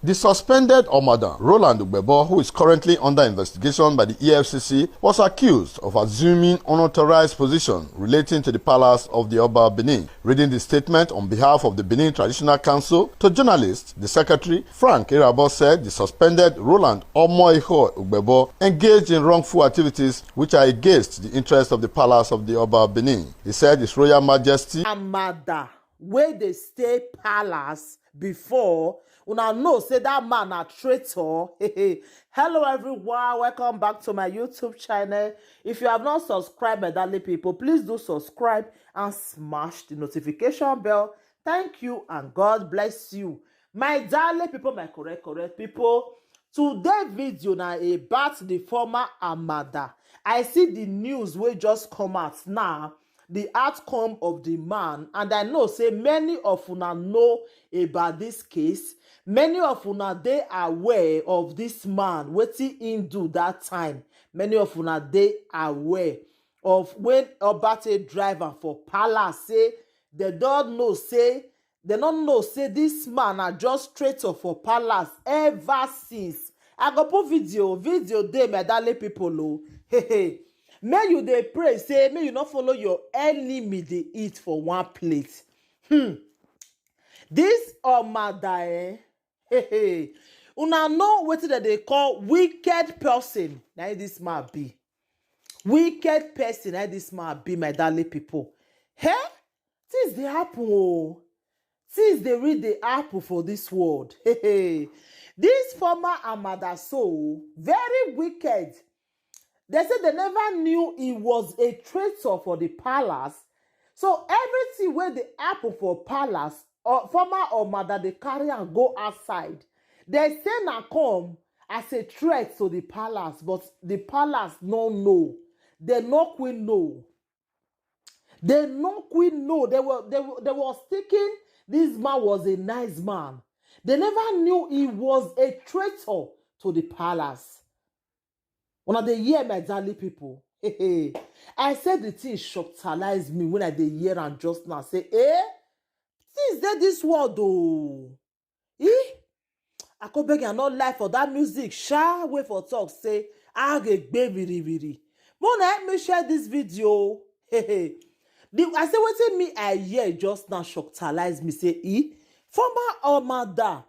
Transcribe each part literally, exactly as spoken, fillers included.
The suspended Omadan, Roland Ugbebo, who is currently under investigation by the E F C C, was accused of assuming unauthorized position relating to the palace of the Oba of Benin. Reading the statement on behalf of the Benin Traditional Council to journalists, the secretary, Frank Irabo, said the suspended Roland Omoiho Ugbebo engaged in wrongful activities which are against the interest of the palace of the Oba of Benin. He said His Royal Majesty Amada, wey dey stay palace before, una know say that man na traitor. Hello everyone, welcome back to my YouTube channel. If you have not subscribed, my darling people, please do subscribe and smash the notification bell. Thank you and God bless you. My darling people, my correct, correct people, today video na about the former Amada. I see the news wey just come out now, the outcome of the man, and I know say many of una know about this case. Many of una dey aware of this man, wetin he do that time. Many of una dey aware of when Oba take drive am for palace, say dem don know say, dem no know say this man na just traitor for palace ever since. I go put video, video dey, my darling people o. Hey, hey. Make you dey pray say make you no follow your enemy dey eat for one plate. Hmm. This Omada, eh? Hey, hey. Una know wetin dem dey call wicked person. Na him this man be. Wicked person, na him this man be, my darling people. Hey? Things dey happen o. Things dey really dey happen for this world. Hey, hey. This former Amada so very wicked. They say they never knew he was a traitor for the palace. So everything wey dey happen for palace, or former Omada dey carry am go outside. They say na come as a threat to the palace, but the palace no know. They no queen know. They no queen know. They were, they were, they were thinking this man was a nice man. They never knew he was a traitor to the palace. Una dey hear, my darling people? I said the thing shocktalize me when I dey hear am just now. Say, eh? Things dey this world o. Eh? I go beg and not lie for that music. Sha, wait for talk. Say, I get baby riri. Mona help me share this video. The, I say wetin me I hear just now shocktalize me. Say, eh? Former Omada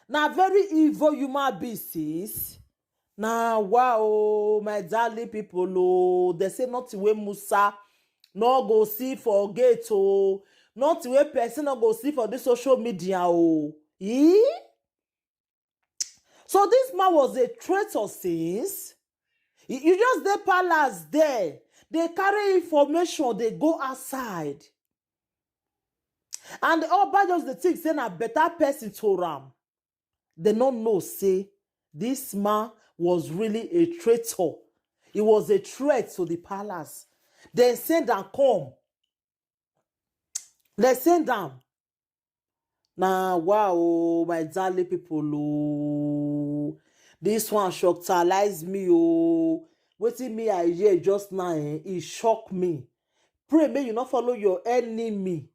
na very evil human being since. Na wow, my darling people o. They say nothing wey Musa no go see for gate o. Nothing wey person no go see for this social media o. Eh? So this man was a traitor since. You, you just dey palace there. They carry information, they go outside. And Oba just dey think say na better person to am. They no know say this man was really a traitor. He was a threat to the palace. They send am come. They send am. Na wow, my darling people o. This one shocktalize me o. Wetin me I hear just now, eh, e shock me. Pray make you no follow your enemy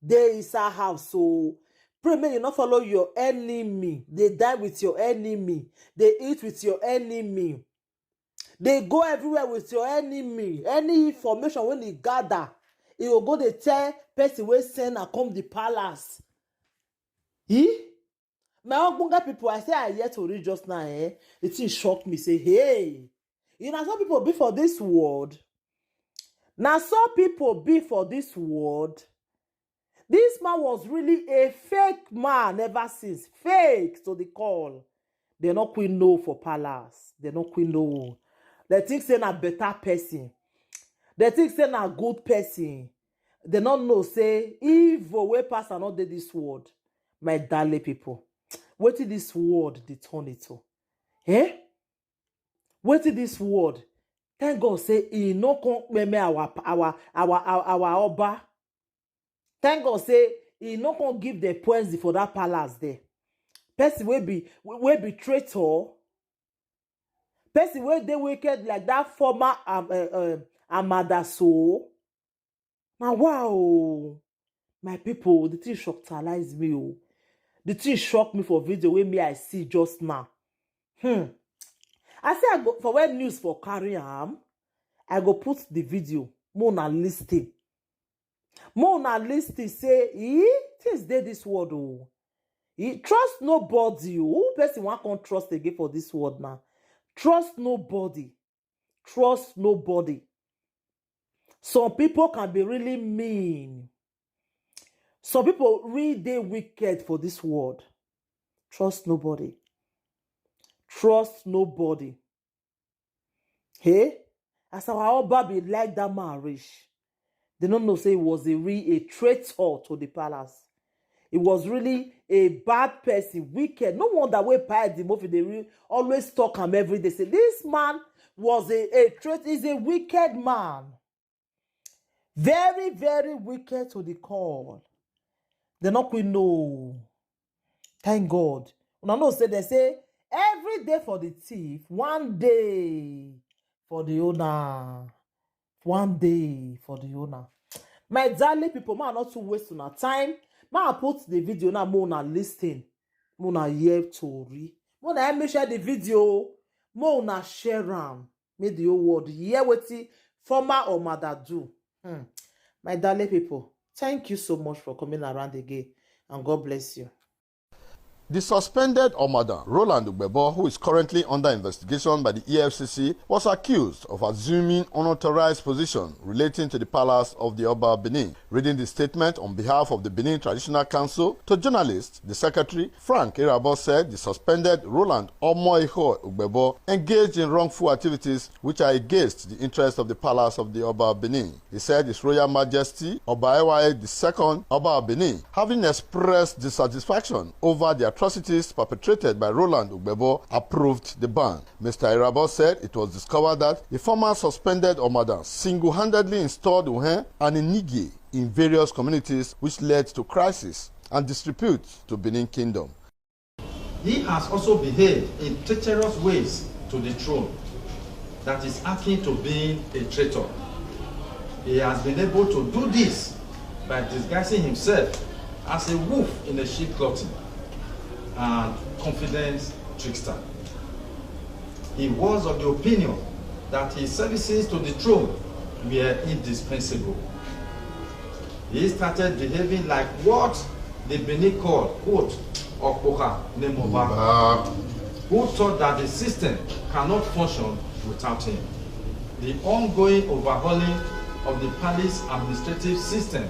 dey inside house o. Pray make you no follow your enemy dey die with your enemy, dey eat with your enemy, dey go everywhere with your enemy. Any information wey e gather, e go go dey tell person wey send am come the palace. Eh? My ogbonge people, I say I hear tori just now, eh? The thing shock me. Say, hey, you know, some people be for this world. Now, some people be for this world. This man was really a fake man ever since. Fake to the call. They no queen know for palace. They no queen know. They think say na better person. They think say na good person. They no know say evil wey pass are not dey this world. My darling people, wetin this world dey turn it to? Eh? Wetin this world? Thank God say e no come kpeme our our our our, our Oba. Thank God say e no come give the poison for that palace there. Person wey be wey be traitor, person wey dey wicked like that former um, uh, um, Amada so. Na wow, my people, the thing shocktalize me o. The thing shock me for video wey me I see just now. Hmm. I say I go for where news for carry am. I go put the video. Make una listen. Make una listen say, eh, things dey this world o. Eh, trust nobody o. Who person wan come trust again for this world now? Trust nobody. Trust nobody. Some people can be really mean. Some people really dey wicked for this world. Trust nobody. Trust nobody. Hey, as our Oba be like that man reach, they no know say he was a real a traitor to the palace. He was really a bad person, wicked. No wonder wey Pie the movie they really always talk am every day. Say this man was a, a traitor, is a wicked man. Very, very wicked to the core. They no quit no. Thank God. Una know say they say every day for the thief, one day for the owner. One day for the owner. My darling people, ma not to waste una time. Ma put the video now, make una listen. Make una hear tori. Make una help me share the video. Make una share am. Make the whole world hear wetin former Omada do. Hmm. My darling people, thank you so much for coming around again, and God bless you. The suspended Omadan, Roland Ugbebo, who is currently under investigation by the E F C C, was accused of assuming unauthorized position relating to the palace of the Oba of Benin. Reading the statement on behalf of the Benin Traditional Council to journalists, the secretary, Frank Irabo, said the suspended Roland Omoiho Ugbebo engaged in wrongful activities which are against the interest of the palace of the Oba of Benin. He said His Royal Majesty Oba Ewaye the second, Oba of Benin, having expressed dissatisfaction over the atrocities perpetrated by Roland Ugbebo, approved the ban. Mister Irabo said it was discovered that the former suspended Omadan single-handedly installed Uhen and Inige in various communities, which led to crisis and disrepute to Benin Kingdom. He has also behaved in treacherous ways to the throne that is akin to being a traitor. He has been able to do this by disguising himself as a wolf in a sheep clothing and confidence trickster. He was of the opinion that his services to the throne were indispensable. He started behaving like what the Benin call, quote, Okpoha Nemoba, who thought that the system cannot function without him. The ongoing overhauling of the palace administrative system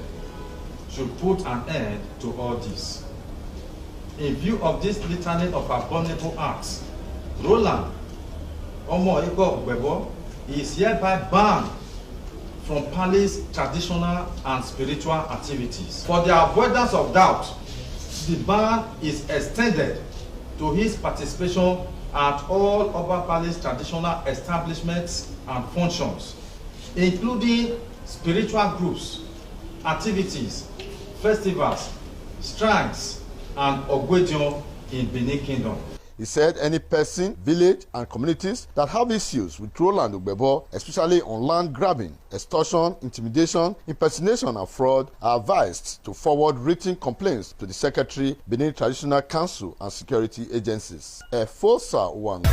should put an end to all this. In view of this litany of abominable acts, Roland Omo Ego Ogbebo is hereby banned from palace traditional and spiritual activities. For the avoidance of doubt, the ban is extended to his participation at all Oba Palace traditional establishments and functions, including spiritual groups, activities, festivals, shrines, and Ogwedion in Benin Kingdom. He said any person, village, and communities that have issues with Roland Ugbebo, especially on land grabbing, extortion, intimidation, impersonation, and fraud, are advised to forward written complaints to the Secretary, Benin Traditional Council, and security agencies. Efosa Uwang.